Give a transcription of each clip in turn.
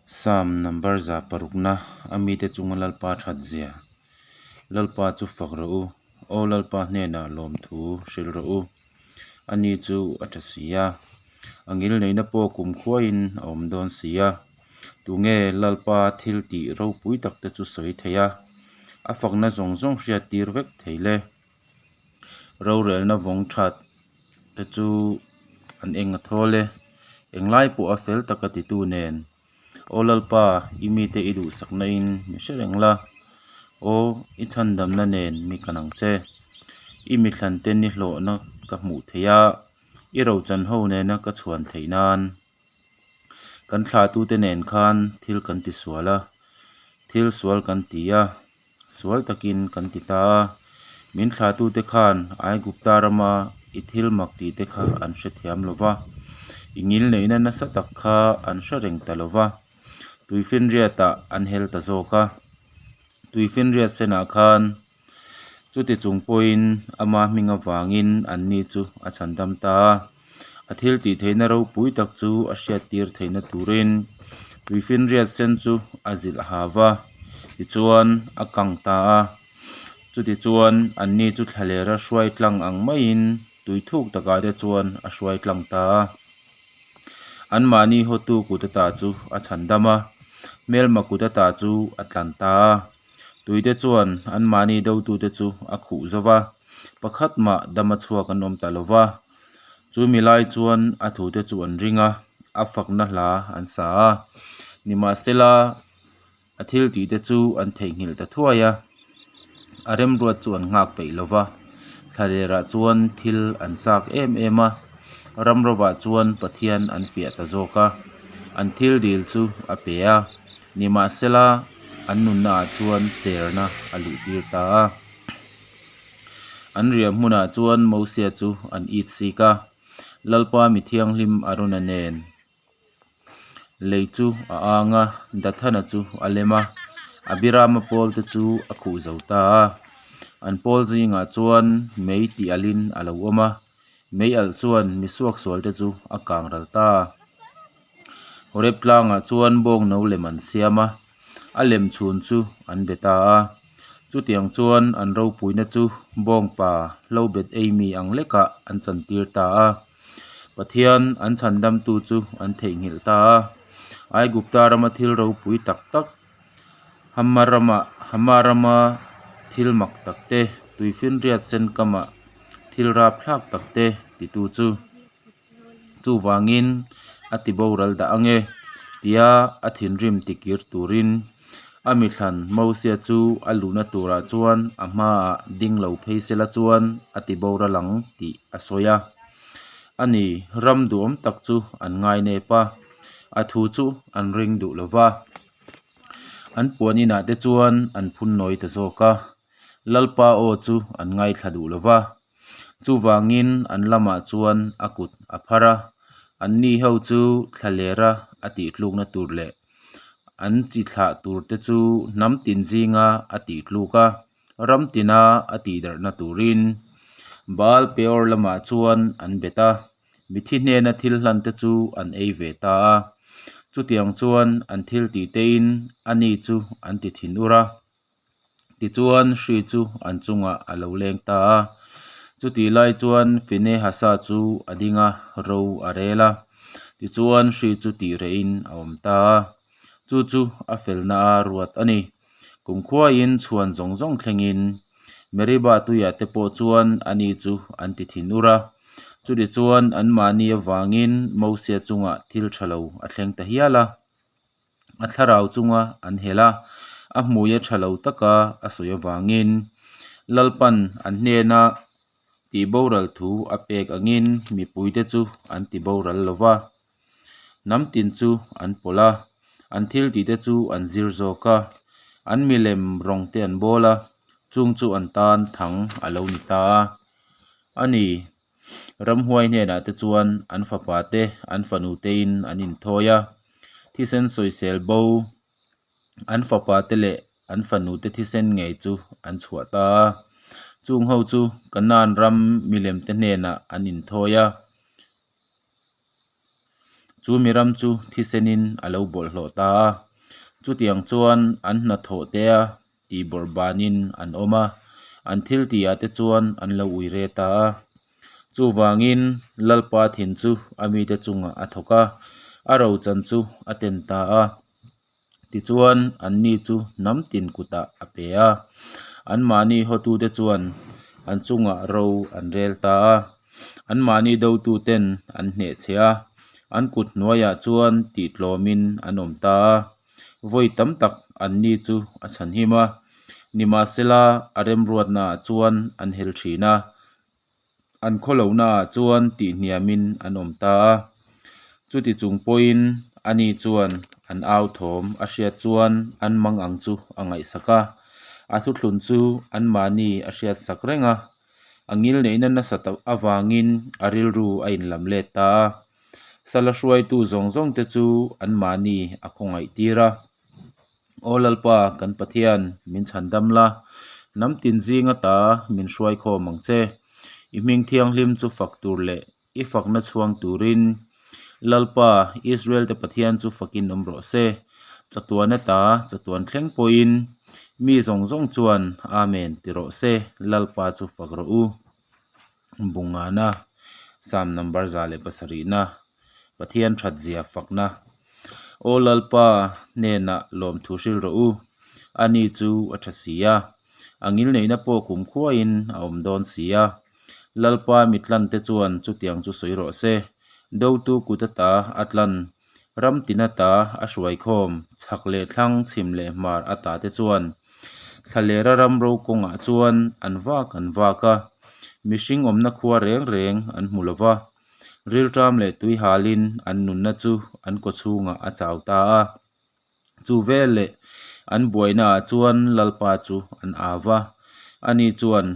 Psalm number 106na a mite chunga Lalpa that zia. Lalpa chu fak rawh u, Aw Lalpa hnenah lawmthu hrilh rawh u. Ani chu a tha si a, a ngilneihna pawh kumkhuaiin a awm dawn si a. Tunge Lalpa thil tih ropui takte chu sawi thei a, a fakna zawng zawng hriat tir vek thei le? Rorelna vawng that te chu an eng a thawl e, englai pawh a fel taka titu nen. Aw Lalpa, i mite i duhsakna in mi hre reng la, aw i chhandamna nen mi kan ang che. I mithlan te ni hlawhna ka hmuh theih a, i rochan ho nena ka chhuan theih nan. Kan thlahtute nen khan thil kan ti sual a, thil sual kan ti a, sual takin kan ti ta a. Min thlahtute khan Aigupta rama i thil mak tihte kha an hrethiam lo va, i ngilneihna nasa tak kha an hre reng ta lo va, tuifinriatah an hel ta zawk a. Tuifinriat senah khan chuti chung pawhin ama hming avangin anni chu a chhandam ta a. A thil tih theihna ropui tak chu a hriattir theihna turin tuifinriat sen chu a zilh ha va, tichuan a kang ta a. Chutichuan anni chu thlalera hruai tlang ang maiin tui thuk takah te chuan a hruai tlang ta a. Anmahni hawtu kut ata chu a chhandam a, hmelma kut ata chu a tlan ta a. Tuite chuan anmahni dotute chu a khuh zo va, pakhat mah dama chhuak an awm ta lo va. Chu mi lai chuan a thute chu an ring a, a fakna hla an sa a. Nimahsela, a thil tihte chu an theihnghilh ta thuai a, a remruat chu an nghak peih lo va. Thlalerah chuan thil an chak em em a, ramrovah chuan Pathian an fiah ta zawk a, an thil dil chu a pe a. Nimahsela, an nunnaah chuan cherna a luhtir ta a. An riah hmunah chuan Mosia chu an it sik a, Lalpa mi thianghlim Arona nen lei chu a ang a, Dathana chu a lem a, Abirama pawlte chu a khuh zo ta a. An pawl zingah chuan mei tih alhin a lo awm a, mei alh chuan mi suaksualte chu a kang ral ta. Horeb tlangah chuan bawngno lem an siam a, a lem chhun chu an be ta a. Chutiang chuan an ropuina chu bawngpa hlo bet ei mi ang lekah an chantir ta a. Pathian an chhandamtu chu an theihnghilh ta a. Aigupta rama thil ropui tak tak, Hama rama Hama rama thil mak tak te, tuifinriat sen kama thil rapthlak tak te titu chu. Chuvangin a ti boral dah ange tia a thinrim tikir turin a mithlan Mosia chu a luhna turah chuan a hmaah ding lo phei sela chuan a ti boral ang tih a sawi a. Ani ram duhawm tak chu an ngainep a, a thu chu an ring duh lo va. An puan inah te chuan an phun nawi ta zawk a, Lalpa aw chu an ngaithla duh lo va. Chuvangin an lamah chuan a kut a phar a, anni ho chu thlalera a tihtlukna tur leh an chi thlah turte chu hnam tin zinga a tihtluk a, ram tina a tihdarhna turin Baal Peor lamah chuan an bet a, mithi hnena thil hlante chu an ei ve ta a. Chutiang chuan an thil tihtein ani chu an ti thinur a. Tichuan hri chu an chungah a lo leng ta a. Chutih lai chuan Finehasa chu a ding a, ro a rel a. Tichuan hri chu tih rehin a awm ta a. Chu chu a felna a ruat a ni. Kumkhuaiin chhuan zawng zawng thlengin Meribah tuiah te pawh chuan ani chu an ti thinur a. Chutichuan anmahni avangin Mosia chungah thil tha lo a thleng ta hial a. A thlarau chunga an hel a, a hmui a tha lo taka a sawi avangin Lalpan an hnena tihboral thu a pek angin mipuite chu an tiboral lo va. Hnam tin chu an pawlh a, an thil tihte chu an zir zawk a, an milem rawng te an bawl a, chung chu an tan thang a lo ni ta a. A ni, Ramhuai hnenah te chuan an fapa te, an fanu tein an inthawi a, thisen sawisel bo an fapa te leh an fanu te thisen ngei chu an chhuah ta a. Chung ho chu Kanaan ram milem te hnenah an inthawi a. Chu mi ram chu thisenin a lo bawlhhlawh ta a. Chutiang chuan an hnathawh tea tihbawrh banin an awm a, an thiltihah te chuan an lo ui re ta a. Chuvangin Lalpa thin chu a mite chungah a thawk a, a rochan chu a ten ta a. Tichuan, anni chu hnam tin kutah a pe a, anmahni hawtute chuan an chungah ro an rel ta a. Anmahni dotuten an hneh che a, an kut hnuaiah chuan tihtlawmin an awm ta a. Vawi tam tak anni chu a chhanhim a, nimahsela a remruatnaah chuan an hel thin a. An khawlohnaah chuan tihhniamin an awm ta a. Chuti chung pawhin ani chuan an au thawm a hriat chuan an mang ang chu a ngaihsak a. A thuthlun chu anmahni a hriatsak reng a. A ngilneihna nasa avangin a rilru a inlam let ta a. Sala hruaitu zawng zawngte chu anmahni a khawngaih tir a. Aw Lalpa, kan Pathian, min chhandam la, hnam tin zing ata min hruai khawm ang che. I hming thianghlim chu fak tur leh i fakna chhuang turin Lalpa, Israel-te Pathian chu fakin awm rawh se. Chatuan ata chatuan thleng pawhin mi zawng zawng chuan Amen ti rawh se, Lalpa chu fak rawh u. Bungana, Psalm number 107na, Pathian thatzia fakna. Aw Lalpa hnenah lawmthu hrilh rawh u, ani chu a tha si a, a ngilneihna pawh kumkhuain a awm dawn si a. Lalpa mi tlante chuan chutiang chu sawi rawh se, dotu kut ata a tlan, ram tin ata a hruaikhawm, chhak leh thlang, chhim leh hmar ata te chuan thlalera ram ro kawngah chuan an vak an vak a, mihring awmna khua reng reng an hmu lo va, rilṭam leh tui halin an nunna chu an kawchhungah a chau ta a. Chu veleh an buainaah chuan Lalpa chu an au va, ani chuan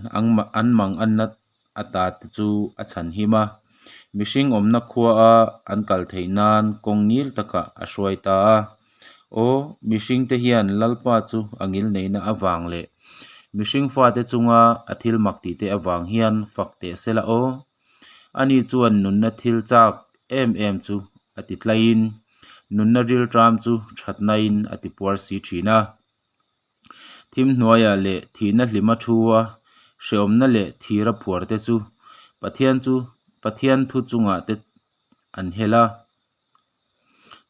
an mang anna ata te chu a chhan him a, mihring awmna khuaa an kal theih nan kawng ngil takah a hruai ta a. Aw, mihringte hian Lalpa chu a ngilneihna avang leh mihring fate chunga a thil mak tihte avang hian fak teh sela aw. Ani chuan nunna thil chak em em chu a ti tlaiin nunna rilṭam chu ṭhatnain a ti puar si ṭhin a. Thim hnuaiah leh thihna hlima thu a, hrehawmna leh thira phuar te chu Pathian chu Pathian thu chungah te an hel a.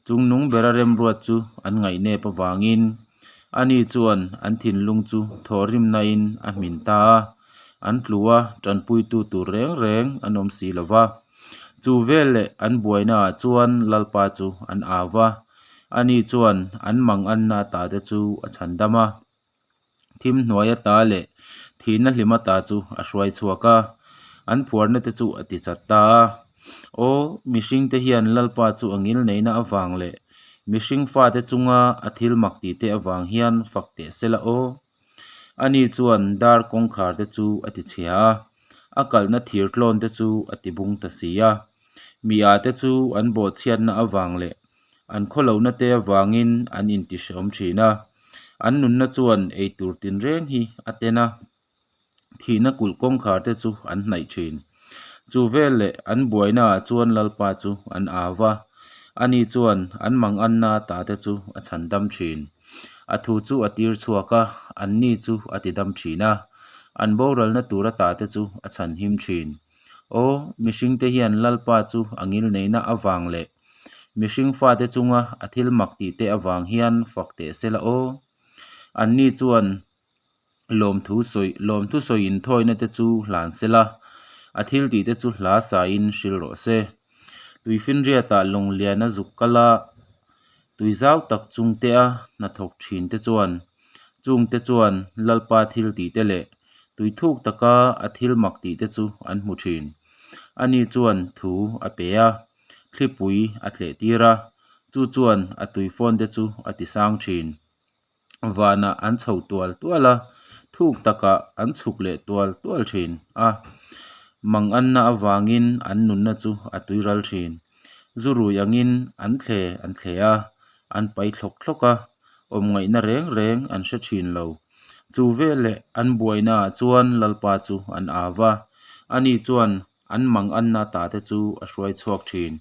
Chung nung bera remruat chu an ngaihnep avangin ani chuan an thinlung chu thawhrimnain a hmin ta a, an tlu a, tanpuitu tur reng reng an awm si lo va. Chu veleh an buainaah chuan Lalpa chu an au va, ani chuan an manganna ata te chu a chhandam a. Thim hnuai ata leh thihna hlim ata chu a hruai chhuak a, an phuarna te chu a ti chat ta a. Aw, mihringte hian Lalpa chu a ngilneihna avang leh mihring fate chunga a thil mak tihte avang hian fak teh sela aw. Ani chuan dar kawngkhar te chu a ti chhia a, a kalhna thir tlawn te chu a ti bung ta si a. Mi ah te chu an bawhchhiatna avang leh an khawlohna te avangin an intihrehawm thin a, an nunna chuan eitur tinreng hi a ten a, thihna kulh kawngkhar te chu an hnaih thin. Chu veleh an buainaah chuan Lalpa chu an au va, ani chuan an manganna ta te chu a chhandam thin. A thu chu a tir chhuak a, anni chu a tidam thin a, an boralna tur ata te chu a chhanhim thin. Aw, mihringte hian Lalpa chu a ngilneihna avang leh mihring fate chunga a thil mak tihte avang hian fak teh sela aw. Anni chuan lawmthu sawi lawmthu sawi inthawina te chu hlan sela, a thil tihte chu hla sain hril rawh se. Tuifinriatah lawngliana zuk kal a, tui zau tak chungtea hnathawk thinte chuan Chungte chuan Lalpa thil tihte leh tui thuk taka a thil mak tihte chu an hmu thin. Ani chuan thu a pe a, thlipui a tleh tir a, chu chuan a tui fawnte chu a ti sang thin. Vanah an chho tual tual a, thuk takah an chhuk leh tual tual thin a. Manganna avangin an nunna chu a tuiral thin. Zu rui angin an thle an thle a, an pai thlawk thlawk a, awm ngaihna reng reng an hre thin lo. Chu veleh an buainaah chuan Lalpa chu an au va, ani chuan an manganna ta te chu a hruai chhuak thin.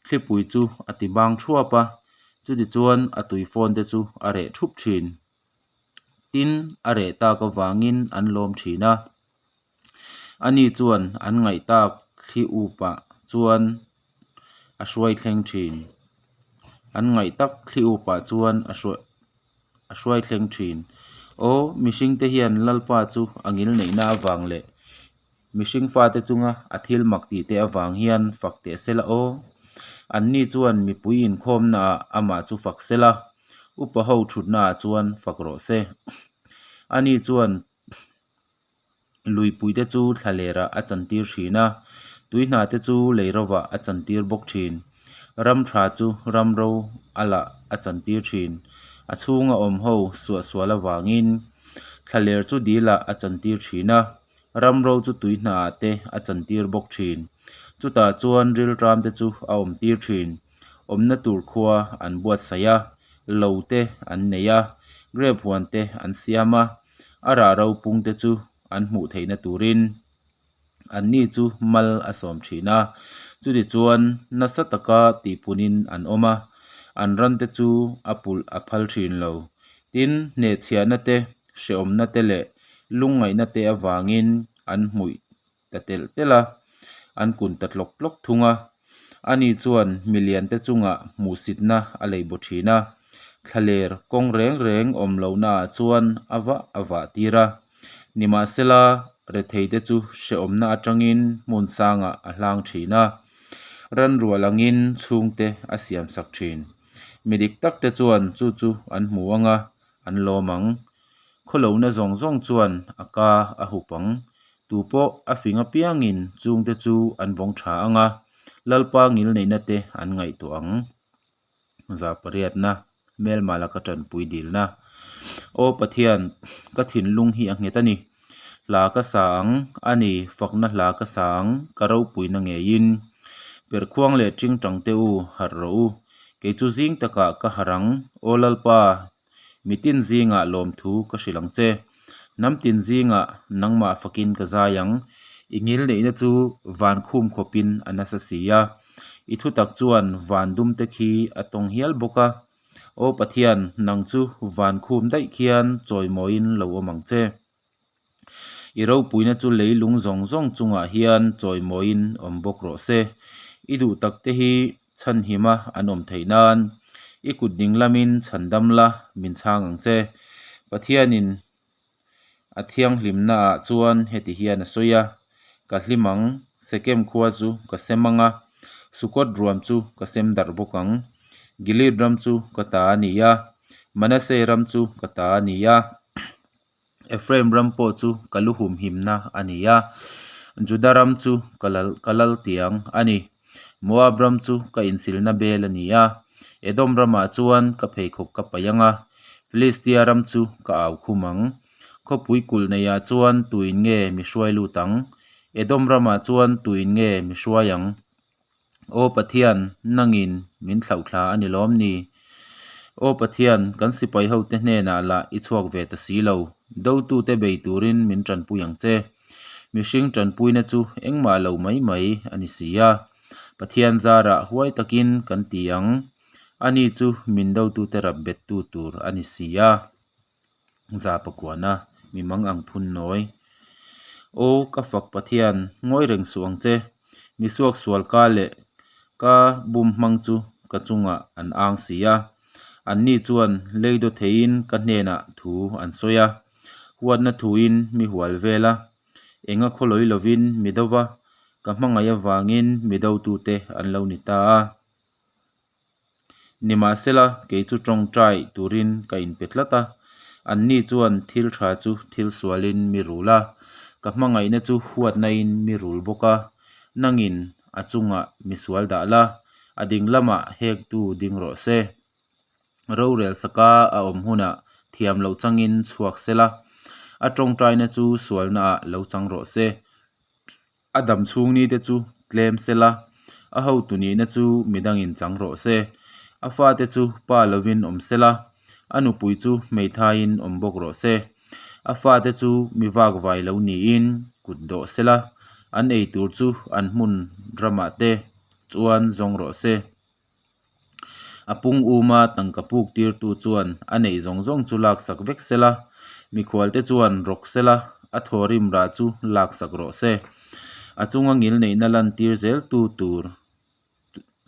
Thlipui chu a ti bang thuap a, chutichuan a tuifawn te chu a reh thup thin. Tin, a reh tak avangin an lawm thin a. Ani chuan an ngaih tak thli upah chuan a hruai thleng thin. An ngaih tak thli upah chuan a hruai a hruai thleng thin. Aw, mihringte hian Lalpa chu a ngilneihna avang leh mihring fate chunga a thil mak tihte avang hian fak teh sela aw. Anni chuan mipui inkhawmnaah amah chu fak sela, upa ho thutnaah chuan fak rawh se. Ani chuan. Luipuite chu thlalerah a chantir thin a, tuihnate chu lei rovah a chantir bawk thin. Ram tha chu ram ro a lah a chantir thin. A chhunga awm ho suahsual avangin thlaler chu dilah a chantir thin a, ram ro chu tuihnaah te a chantir bawk thin. Chutah chuan rilṭamte chu a awmtir thin. Awmna tur khua an buatsaih a, lo te an nei a, grape huan te an siam a. A rah ropung te chu an hmuh theihna turin anni chu mal a sawm thin a, chutichuan nasa taka tihpunin an awm a, an ran te chu a pulh a phal thin lo. Tin, hnehchhiahna te, hrehawmna te leh lungngaihna te avangin an hmuih ta telh telh a, an kun ta tlawk tlawk thung a. Ani chuan miliante chungah hmuhsitna a lei baw thin a, thlaler kawng reng reng awm lohnaah chuan a vah a vah tir a. Nimahsela, retheite chu hrehawmna atangin hmun sangah a hlang thin a, ranrual angin chhungte a siamsak thin. Mi dik takte chuan chu chu an hmu ang a, an lawm ang. Khawlohna zawng zawng chuan a ka a hup ang. Tu pawh a fing apiangin chungte chu an vawng tha ang a, Lalpa ngilneihna te an ngaihtuah ang. Za pariatna, Hmelma laka tanpui dilna. Aw Pathian, ka thinlung hi a nghet a ni. Hla ka sa ang, a ni, fakna hla ka sa ang, ka ropuina ngeiin. Perhkhuang leh tingtang te u, harh rawh u. Kei chu zing takah ka harh ang, Aw Lalpa, mitin zingah lawmthu ka hrilh ang che. Hnam tin zingah nangmah fakin ka zai ang, i ngilneihna chu van khum khawpin a nasa si a. I thutak chuan van dumte khi a tawng hial bawk a. Aw Pathian, nang chu van khum daih khian chawimawiin lo awm ang che. I ropuina chu leilung zawng zawng chungah hian chawimawiin awm bawk rawh se. I duh takte hi chhanhima an awm theih nan i kut ding lamin chhandam la min chhang ang che. Pathianin A thianghlimnaah chuan heti hian a sawi a, Ka hlim ang, Sekem khua chu ka sem ang a, Sukot ruam chu ka sem darh bawk ang. Gilead ram chu ka ta a ni a, Manasseh ram chu ka ta a ni a, Ephraim ram pawh chu ka lu humhimna a ni a, Juda ram chu ka lal ka lal tiang a ni. Moab ram chu ka insilna bel a ni a, Edom ramah chuan ka pheikhawk ka paih ang a, Filistia ram chu ka au khum ang. Khawpui kulh neihah chuan tuin nge mi hruai lut ang? Edom ramah chuan tuin nge mi hruai ang? Aw Pathian, nangin min thlauhthla a ni lawm ni? Aw Pathian, kan sipai hote hnenah lah i chhuak ve ta si lo. Dotute bei turin min tanpui ang che. Mihring tanpuina chu engmah lo mai mai a ni si a. Pathian zarah huai takin kan ti ang. Ani chu min dotute rap bettu tur a ni si a. Za pakuana, mi mang ang phun nawi. Aw, ka fak Pathian, ngawi reng suh ang che. Mi suaksual ka leh ka bum hmang chu ka chungah an ang si a. Anni chuan lei daw theiin ka hnenah thu an sawi a. Huatna thuin mi hual vel a. Enga khawlawi lovin mi do va, ka hmangaih avangin mi dotute an lo ni ta a. Nimahsela, kei chu tawngtai turin ka inpe tlat a, anni chuan thil tha chu thil sualin mi rul a, ka hmangaihna chu huatnain mi rul bawk a, nangin a chungah mi sual dah la, a ding lamah hektu ding rawh se. Rorel saka a awm hunah thiam loh changin chhuak sela, a tawngtaina chu sualnaah lo chang rawh se. A dam chhung ni te chu tlem se la, a hotu nihna chu midangin chang rawh se. A fate chu pa lovin awm se la, a nupui chu hmeithaiin awm bawk rawh se. A fate chu mi vakvai lo niin kut dawh se la, an ei tur chu an hmun ramah te chuan zawng rawh se. A pung uma tangka puk tirtu chuan a neih zawng zawng chu laksak vek sela, mikhualte chuan rawk sela, a thawrim rah chu laksak rawh se. A chunga ngilneihna lantir zeltu tur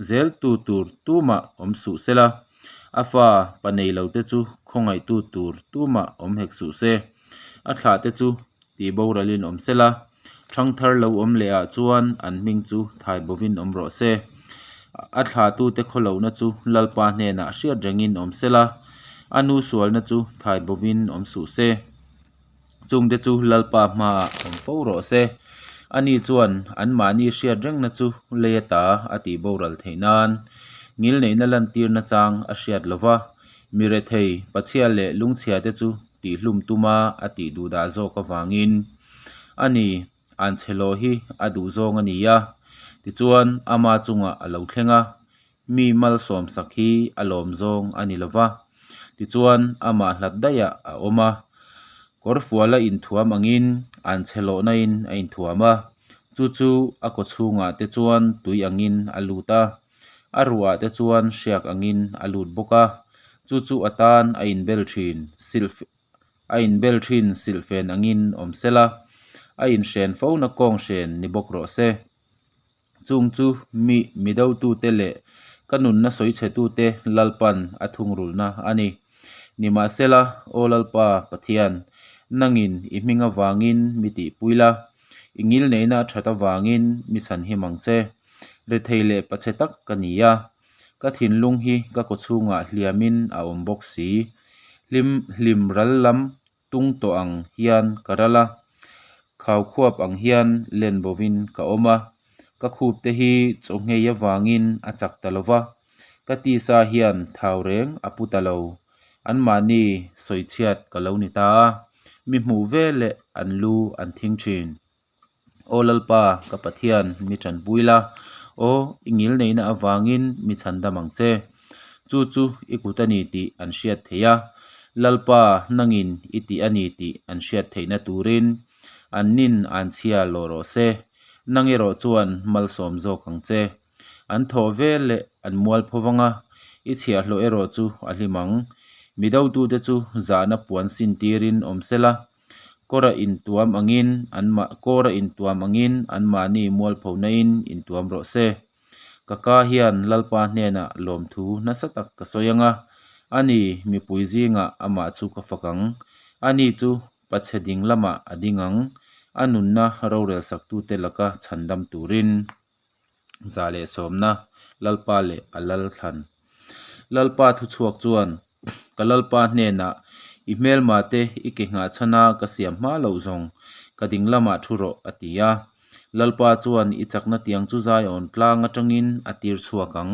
zeltu tur tumah awm suh sela, a fa pa nei lote chu khawngaihtu tur tumah awm hek suh se. A thlahte chu tihboralin awm sela, ṭhangthar lo awm leh ah chuan an hming chu thaibawhin awm rawh se. A thlahtute khawlohna chu Lalpa hnenah hriat rengin awm sela, a nu sualna chu thaibawhin awm suh se. Chungte chu Lalpa hmaah awm fo rawh se. Ani chuan anmahni hriat rengna chu lei ata a tihboral theih nan ngilneihna lantirna chang a hriat lo va, mi rethei, pachhia leh lungchhiate chu tihhlum tuma a tih duhdah zawk avangin a ni anchhe hlawh hi a duh zawng a ni a. Tichuan, ama chungah a lo thleng a, mi malsawmsak hi a lawm zawng a ni lo va. Tichuan, amah hlat daihah a awm a, kawrfuala inthuam angin anchhe hlawhnain a inthuam a, chu chu a kawchhungah te chuan tui angin a lut a. A ruah te chuan hriak angin a lut bawk a, chu chu a tan a inbel thin silh a inbel thin silhfen angin awm sela, a inhren fona kawng hren ni bawk rawh se. Chung chu mi mi dotute leh ka nunna sawichhetute Lalpan a thungrulhna a ni. Nimahsela, Aw Lalpa Pathian, nangin i hming avangin mi tihpui la, i ngilneihna a that avangin mi chhanhim ang che. Rethei leh pachhe tak ka ni a, ka thinlung hi ka kawchhungah hliamin a awm bawk si. Hlim hlim ral lam tung tawh ang hian ka ral a, khaukhuap ang hian len bovin ka awm a, ka khup te hi chaw nghei avangin a chak ta lo va, ka tisa hian thau reng a pu ta lo. Anmahni sawichhiat ka lo ni ta a, mi hmuh veleh an lu an thing thin. Aw Lalpa, ka Pathian, mi tanpui la, aw, i ngilneihna avangin mi chhandam ang che. Chu chu i kut a ni tih an hriat theih a, Lalpa, nangin i tih a ni tih an hriat theihna turin an nin an chhia lawh rawh se, nang erawh chuan malsawm zawk ang che. An thawh vel leh an mual pho vang a, i chhiahhlawh erawh chu a hlim ang. Mi dotute chu zahna puan sin tirin awm sela, Kawra intuam angin an mah kawra intuam angin anmahni mualphonain intuam rawh se. Ka ka hian Lalpa hnenah lawmthu nasa tak ka sawi ang a, ani mipui zingah amah chu ka fak ang. Ani chu pachhe ding lamah a ding ang, a nunna rorel saktute laka chhandam turin. 110 Lalpa leh a lal thlan. Lalpa thuchhuak chuan, Ka Lalpa hnenah, I hmelma te i ke nghah chhana ka siam hma loh zawng, ka ding lamah thu rawh, a ti a. Lalpa chuan i chakna tiang chu Zion tlang atangin a tir chhuak ang.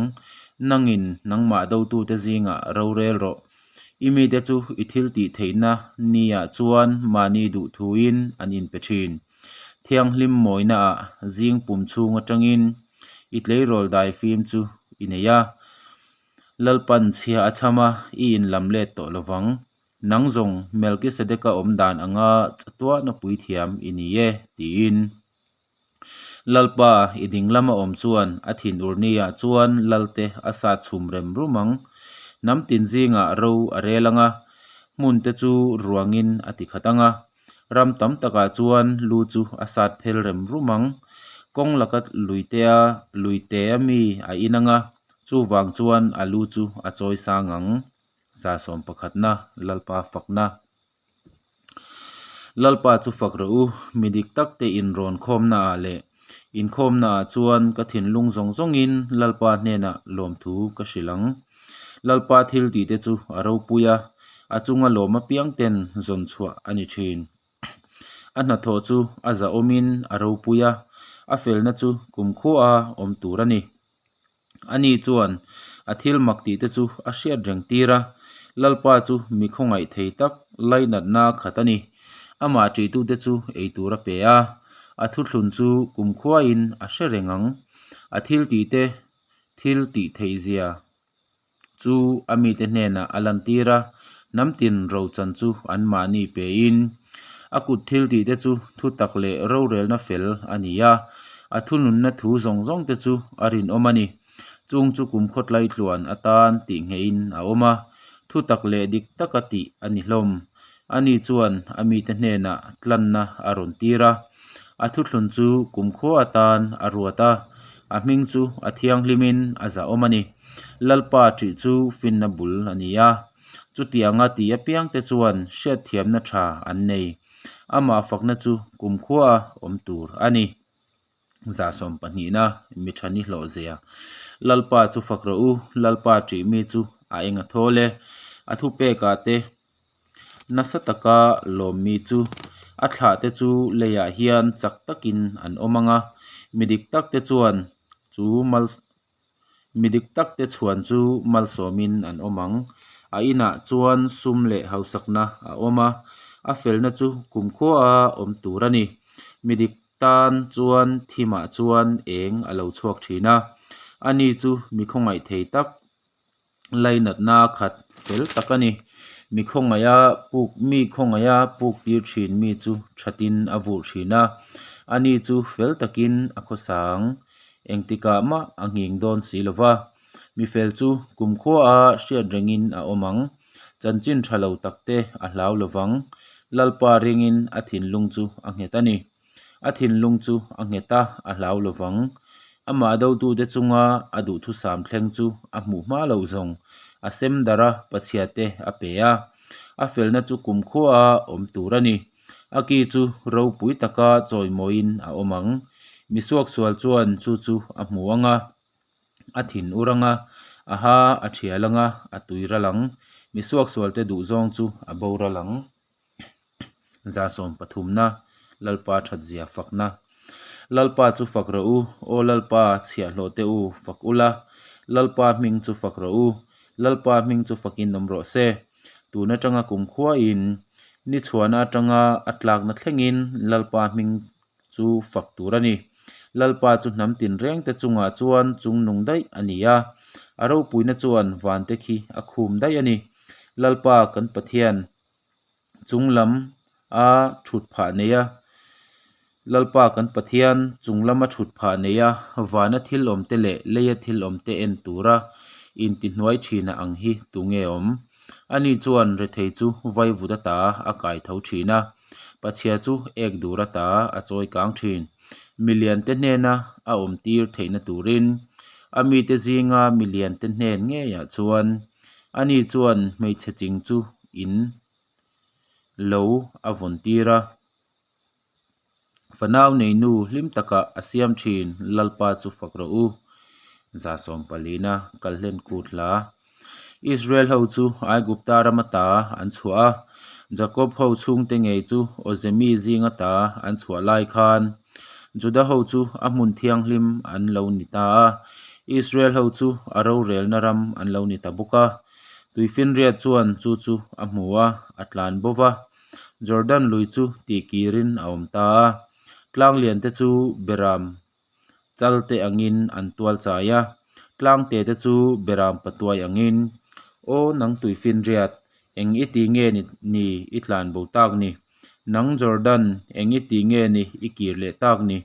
Nangin nangmah dotute zingah rorel rawh. I mite chu i thil tih theihna niah chuan mahni duhthuin an inpe thin. Thianghlim mawinaah zing pum chhung atangin i tleirawl dai fim chu i nei a. Lalpan chhia a chham a, i inlam let tawh lo vang. Nang zawng Melkisedeka awm dan anga chatuahna puithiam i ni e, tiin. Lalpa i ding lama awm chuan a thinur niah chuan Lalte a sat chhum rem rum ang. Hnam tin zingah ro a rel ang a, hmunte chu ruangin a ti khat ang a. Ram tam takah chuan lu chu a sat phel rem rum ang. Kawng laka luitea luitea mi a in ang a, chuvang chuan a lu chu a chawi sang ang. 111 Lalpa fakna Lalpa chu fak rawh u, mi dik tak te inrawn khawmnaah leh inkhawmnaah chuan ka thinlung zawng zawngin Lalpa hnenah lawmthu ka hrilh ang. Lalpa thil tihte chu a ropui a, a chunga lawm apiang ten zawn chhuah a ni thin. A hnathawh chu a zahawmin a ropui a, a felna chu kumkhua awm tur a ni. Ani chuan a thil mak tihte chu a hriat reng tir a, Lalpa chu mi khawngaih thei tak lainatna khat a ni. Amah ṭihtute chu ei tur a pe a, a thuthlun chu kumkhuain a hre reng ang. A thil tihte thil tih theihzia chu a mite hnenah a lantir a, hnam tin rochan chu anmahni pein a kut thil tihte chu thutak leh rorelna fel a ni a, a thununna thu zawng zawngte chu a rinawm a ni. Chung chu kumkhaw tlaitluan atan tih nghehin a awm a, thutak leh dik taka tih a ni hlawm. Ani chuan a mite hnenah tlanna a rawn tir a, a thuthlun chu kumkhua atan a ruat a, a hming chu a thianghlimin a zahawm a ni. Lalpa ṭih chu finna bul a ni a, chutianga ti apiangte chuan hriatthiamna ṭha an nei. Amah fakna chu kumkhua a awm tur a ni. 12 na mi tha ni hlawh zia. Lalpa chu fak rawh u, Lalpa ṭih mi chu a eng a thawl e. A thupekah te nasa taka lawm mi chu a thlah te chu leiah hian chak takin an awm ang a, mi dik tak te chuan chu mal Mi dik takte chhuan chu malsawmin an awm ang. A inah chuan sum leh hausakna a awm a, a felna chu kumkhua awm tur a ni. Mi dik tan chuan thimah chuan eng a lo chhuak thin a, ani chu mi khawngaih thei tak lainatna khat fel tak a ni. Mi khawngaiha puk mi khawngaiha puk tir thin mi chu thatin a vurh thin a, ani chu fel takin a khawsang. Engtikah mah a nghing dawn si lo va, mi fel chu kumkhua hriat rengin a awm ang. Chanchin tha lo takte a hlau lo vang. Lalpa ringin a thinlung chu a nghet a ni. A thinlung chu a nghet a, a hlau lo vang. Amah dotute chunga a duhthusam thleng chu a hmuh hma lo zawng. A sem darh a, pachhiate a pe a. A felna chu kumkhua awm tur a ni. A ki chu ropui taka chawimawiin a awm ang. Mi suaksual chuan chu chu a hmu ang a, a thin ur ang a, a ha a thial ang a, a tui ral ang. Mi suaksualte duhzawng chu a boral ang. 13na Lalpa thatzia fakna Lalpa chu fak rawh u, Aw Lalpa, chhiahhlawh teh u, fak ula, Lalpa hming chu fak rawh u, Lalpa hming chu fakin awm rawh se. Tun atanga kumkhuain, ni chhuahna atanga a tlakna thlengin Lalpa hming chu fak tur a ni. Lalpa chu hnam tinrengte chungah chuan chungnung daih a ni a, a ropuina chuan vante khi a khum daih a ni. Lalpa kan Pathian chung lam a thut phah nei a, Lalpa kan Pathian chung lama thut phah nei a, vana thil awmte leh leia thil awmte en tura intihnuai thina ang hi tunge awm? Ani chuan rethei chu vaivut ata a kai tho thin a, pachhia chu ek dur ata a chawi kang thin. Miliante hnena a awmtir theihna turin a mite zinga miliante hnen ngeiah chuan ani chuan hmeichhe ching chu in lo a vawn tir a. Fanau neinu hlim takah a siam thin Lalpa chu fak rawh u. 14na Kalhlen kut hla. Israel ho chu Aigupta ram ata an chhuah a, Jakob ho chhungte ngei chu Awzemi zing ata an chhuah lai khan Juda ho chu a hmun thianghlim an lo ni ta a, Israel ho chu a rorelna ram an lo ni ta bawk a. Tuifinriat chuan chu chu a hmu a, a tlan bo va. Jordan lui chu tihkirin a awm ta a, tlanglian te chu beram chal te angin an tual chai a, tlangte te chu beram patuai angin, Aw nang tuifinriat, eng i ti nge ni i tlan bo tak ni? Nang Jordan, eng i ti nge ni i kir leh tak ni?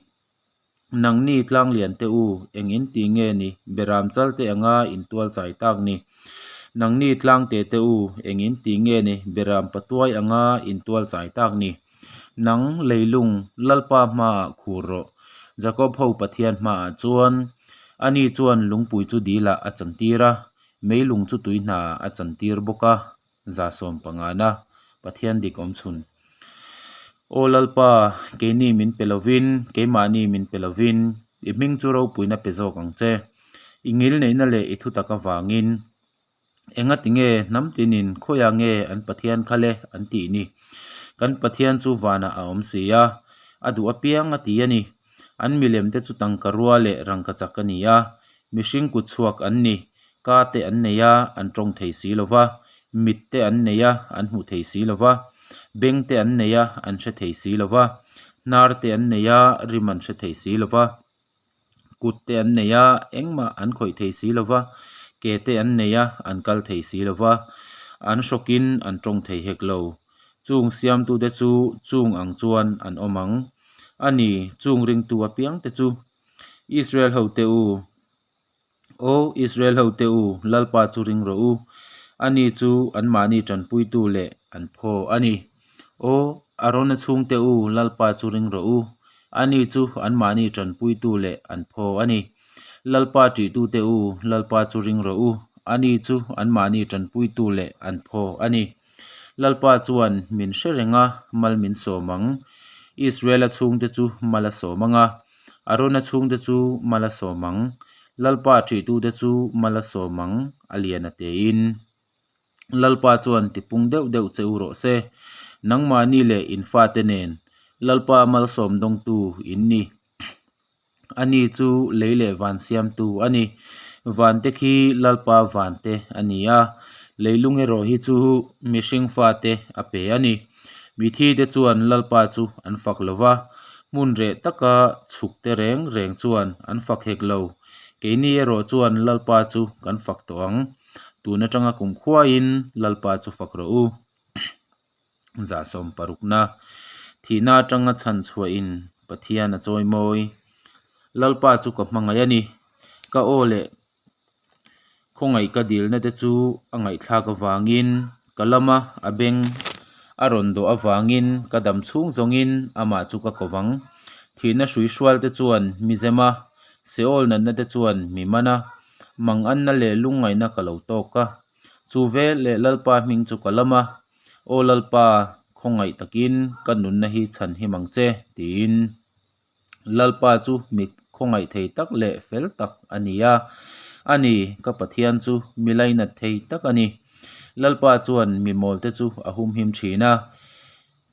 Nangni tlanglian te u, eng in ti nge ni beram chal te anga in tual chai tak ni? Nangni tlangte te u, eng in ti nge ni beram patuai anga in tual chai tak ni? Nang leilung Lalpa hmaah khur rawh, Jakob ho Pathian hmaah chuan. Ani chuan lungpui chu dilah a chantir a, meilung chu tui hnaah a chantir bawk a. 15na Pathian dik awm chhun. Aw Lalpa, keini min pe lovin, keimahni min pe lovin, i hming chu ropuina pe zawk ang che. I ngilneihna leh i thutak avangin Engati nge hnam tinin khawiah nge an Pathian kha le an tih ni? Kan Pathian chu vanah a awm si a, a duh apiang a ti a ni. An milemte chu tangka rua leh rangkachak a ni a, mihring kut chhuak an ni. Ka te an nei a, an tawng thei si lo va, mit te an nei a, an hmu thei si lo va, beng te an nei a, an hre thei si lo va, hnar te an nei a, rim an hre thei si lo va. Kut te an nei a, engmah an khawih thei si lo va, ke te an nei a, an kal thei si lo va, an hrawkin an tawng thei hek lo. Chung siamtute chu chung ang chuan an awm ang. A ni, chung ringtu apiangte chu Israel hote u. Aw Israel hote u, Lalpa chu ring rawh u, ani chu anmahni tanpuitu leh an phaw a ni. Aw Arona chhungte u, Lalpa chu ring rawh u, ani chu anmahni tanpuitu leh an phaw a ni. Lalpa ṭihtute u, Lalpa chu ring rawh u, ani chu anmahni tanpuitu leh an phaw a ni. Lalpa chuan min hre reng a, mal min sawm ang. Israela chhungte chu mal a sawm ang a, Arona chhungte chu mal a sawm ang. Lalpa ṭihtute chu mal a sawm ang, a lian a tein. Lalpa chuan tipung deuh deuh che u rawh se. Nangmahni leh in fate nen Lalpa malsawm dawngtu in ni. Ani chu lei leh van siamtu a ni. Vante khi Lalpa vante a ni a, leilung erawh hi chu mihring fate a pe a ni. Mithite chuan Lalpa chu an fak lo va, hmun reh taka chhukte reng reng chuan an fak hek lo. Keini erawh chuan Lalpa chu kan fak tawh ang. Tun atanga kum khuaiin Lalpa chu fak rawh u. Zahsawm parukna, Thihna atanga chhan chhuahin Pathian a chawi mawi. Lalpa chu ka hmangaih a ni. Ka aw leh khawngaih ka dilna te chu a ngaihthlak avangin ka lama a beng a rawn dawh avangin ka dam chhung zawngin amah chu ka ko vang. Thihna hrui hrual te chuan mi zem a, Seol natna te chuan mi man a, Manganna leh lungngaihna ka lo tawk a, chu vel leh Lalpa hming chu ka lam a, Aw Lalpa, khawngaih takin ka nunna hi chhan him ang che, tiin. Lalpa chu mi khawngaih thei tak leh fel tak a ni a, a ni, ka Pathian chu mi lainat thei tak a ni. Lalpa chuan mi mawlte chu a humhim thin a.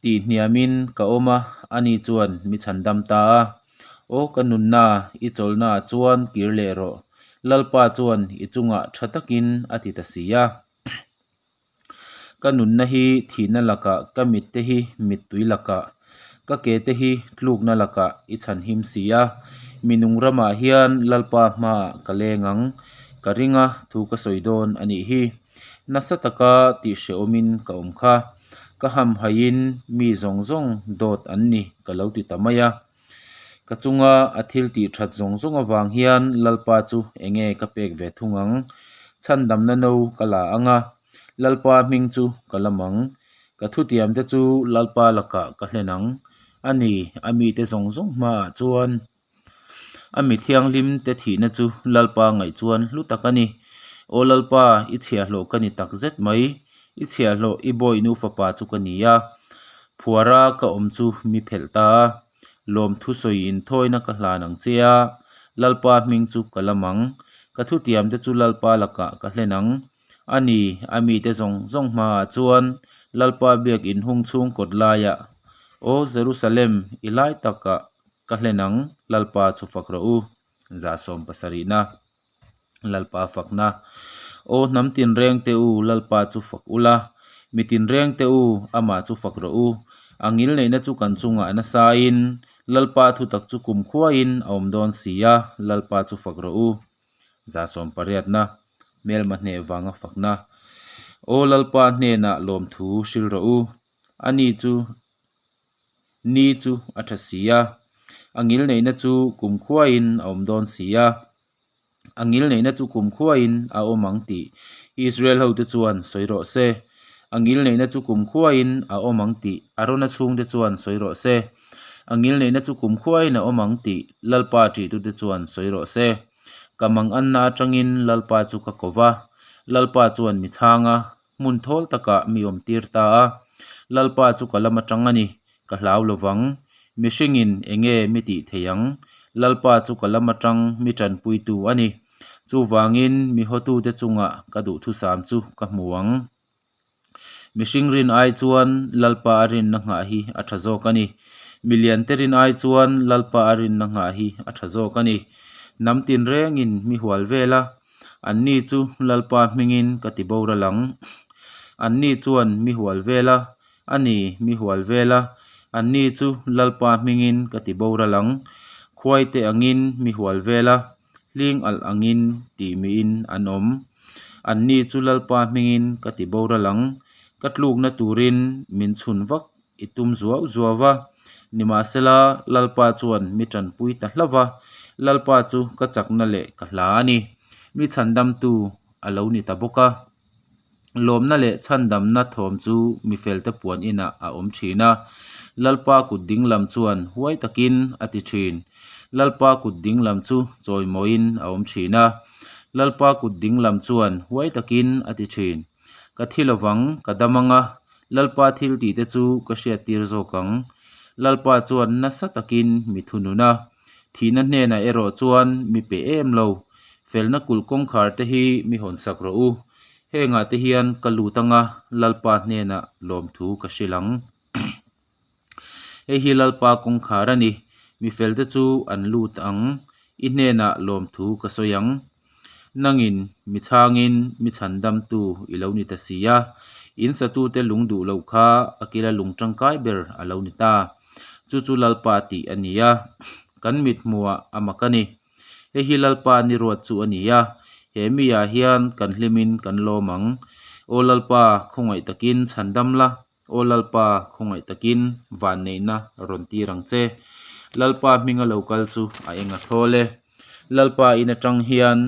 Tih hniamin ka awm a, ani chuan mi chhandam ta a. Aw ka nunna, i chawlhnaah chuan kir leh rawh. Lalpa chuan i chungah tha takin a ti ta si a. Ka nunna hi thihna lakah, ka mitte hi mittui lakah, ka ke te hi tlukna lakah i chhanhim si a. Mi nung ramah hian Lalpa hmaah ka leng ang, ka ring a, thu ka sawi dawn a nih hi. Nasa taka tihhrehawmin ka awm kha. Ka hamhaiin mi zawng zawng dawt an ni ka lo ti ta mai a. Ka chunga a thil tih that zawng zawng avang hian Lalpa chu enge ka pek ve thung ang? Chhandamna no ka la ang a, Lalpa hming chu ka lam ang. Ka thutiamte chu Lalpa lakah ka hlen ang. A ni, a mite zawng zawng hmaah chuan. A mi thianghlim te thihna chu Lalpa ngaih chuan hlu tak a ni. Aw Lalpa, i chhiahhlawh ka ni tak zet mai. I chhiahhlawh i bawihnu fapa chu ka ni a. Phuara ka awm chu mi phelh ta a. Lawmthu sawi inthawina ka hlan ang che a. Lalpa hming chu ka lam ang. Ka thutiam te chu Lalpa lakah ka hlen ang. A ni, a mite zawng zawng hmaah chuan Lalpa biak inhung chhung kawt laiah, Aw Jerusalem, i lai takah Ka hlen ang, Lalpa chu fak rawh u. Zahsawm pasarihna, Lalpa fakna. Aw hnam tinreng te u, Lalpa chu fak ula. Mi tinreng te u, amah chu fak rawh u. A ngilneihna chu kan chungah a nasain, Lalpa thutak chu kumkhuain a awm dawn si a, Lalpa chu fak rawh u. Zahsawm pariatna, Hmelma hneh vanga fakna. Aw Lalpa hnenah lawmthu hril rawh u. Ani chu Ni chu a tha si a, a ngilneihna chu kumkhuaiin a awm dawn si a, a ngilneihna chu kumkhuaiin a awm ang tih Israel hote chuan sawi rawh se. A ngilneihna chu kumkhuaiin a awm ang tih Arona chhungte chuan sawi rawh se. A ngilneihna chu kumkhuaiin a awm ang tih Lalpa ṭihtute chuan sawi rawh se. Ka manganna aṭangin Lalpa chu ka ko va, Lalpa chuan mi chhang a, Hmun thawl takah mi awm tir ta a, Lalpa chu ka lam atang a ni, ka hlau lo vang. Mihringin eng nge mi tih thei ang? Lalpa chu ka lam atang mi tanpuitu a ni. Chuvangin mi hawtute chungah ka duhthusam chu ka hmu ang. Mihring rin ai chuan Lalpa a rinna nghah hi a tha zawk a ni. Miliante rin ai chuan Lalpa a rinna nghah hi a tha zawk a ni. Hnam tinrengin mi hual vel a, Anni chu Lalpa hmingin ka ti boral ang. Anni chuan mi hual vel a, a ni, mi hual vel a. Anni chu Lalpa hmingin ka ti boral ang. Khuaite angin mi hual vel a, hling alh angin tih miin an awm. Anni chu Lalpa hmingin ka ti boral ang. Ka tlukna turin min chhun vak i tum zuau zuau va. Nimahsela, Lalpa chuan mi tanpui ta hlauh va, Lalpa chu ka chakna leh ka hla a ni. Mi chhandamtu a lo ni ta bawk a. Lawmna leh chhandamna thawm chu mi felte puan inah a awm thin a, Lalpa kut ding lam chuan huai takin a ti thin. Lalpa kut ding lam chu chawimawiin a awm thin a, Lalpa kut ding lam chuan huai takin a ti thin. Ka thi lovang, ka dam ang a, Lalpa thil tihte chu ka hriattir zawk ang. Lalpa chuan nasa takin mi thunun a, thihna hnenah erawh chuan mi pe em lo. Felna kulh kawngkhar te hi mi hawnsak rawh u. Hengah te hian ka lut ang a, Lalpa hnenah lawmthu ka hrilh ang. Hei hi Lalpa kawngkhar a ni, mi felte chu an lut ang, i hnenah lawmthu ka sawi ang. Nangin mi chhangin mi chhandamtu i lo ni ta si a, in satute lung duh loh kha a kila lung tangkai ber a lo ni ta. Chu chu Lalpa tih a ni a, kan mithmuhah a mak a ni. Hei hi Lalpa ni ruat chu a ni a, he mi ah hian kan hlimin kan lawm ang. Aw Lalpa, khawngaih takin chhandam la. Aw Lalpa, khawngaih takin vanneihna rawn tir ang che. Lalpa hminga lo kal chu a eng a thawl e. Lalpa in atang hian.